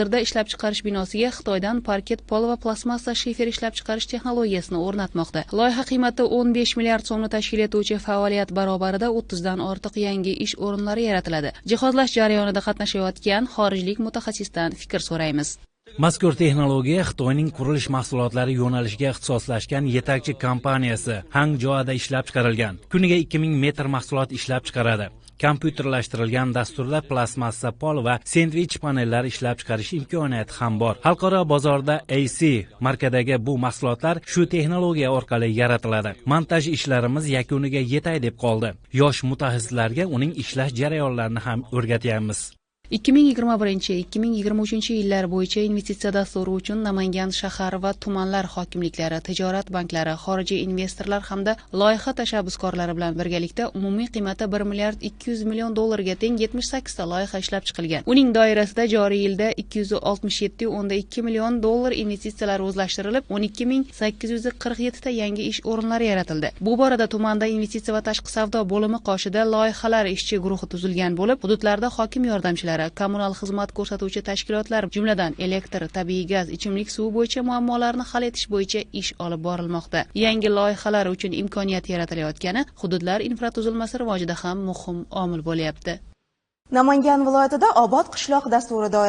Hozirda ishlab chiqarish binosiga Xitoydan parket pol va plastmassa shifer ishlab chiqarish texnologiyasini o'rnatmoqda. Loyiha qiymati 15 milliard so'mni tashkil etuvchi faoliyat barobarida 30 dan ortiq yangi ish o'rinlari yaratiladi. Jihozlash jarayonida qatnashayotgan xorijlik mutaxassisdan fikr so'raymiz. Mazkur texnologiya Xitoyning qurilish mahsulotlari yo'nalishiga ixtisoslashgan yetakchi kompaniyasi Hangzhouda ishlab chiqarilgan. Kuniga 2000 metr mahsulot ishlab chiqaradi. Kompyuterlashtirilgan dasturda plastmassa pol va sendvich panellar ishlab chiqarish imkoniyati ham bor. Xalqaro bozorda AC markadagi bu mahsulotlar shu texnologiya orqali yaratiladi. Montaj ishlarimiz yakuniga yetay deb qoldi. Yosh mutaxassislarga uning ishlash jarayonlarini ham o'rgatyapmiz. 2021-2023 yillar bo'yicha investitsiya dasturi uchun Namangan shahar va tumanlar hokimliklari, tijorat banklari, xorijiy investorlar hamda loyiha tashabbuskorlari bilan birgalikda umumiy qiymati 1 milliard 200 million dollarga teng 78 ta loyiha ishlab chiqilgan. Uning doirasida joriy yilda 267,2 million dollar investitsiyalar o'zlashtirilib, 12 847 ta yangi ish o'rinlari yaratildi. Bu borada tumanda investitsiya va tashqi savdo bo'limi qoshida loyihalar ishchi guruhi tuzilgan bo'lib, hududlarda hokim yordamchilari, kommunal xizmat ko'rsatuvchi tashkilotlar, jumladan elektr, tabiiy gaz, ichimlik suvi bo'yicha muammolarni hal etish bo'yicha ish olib borilmoqda. Yangi loyihalar uchun imkoniyat yaratilayotgani hududlar infratuzilmasi rivojida ham muhim omil bo'lyapti. Namangan viloyatida "Obod qishloq" dasturi doirasida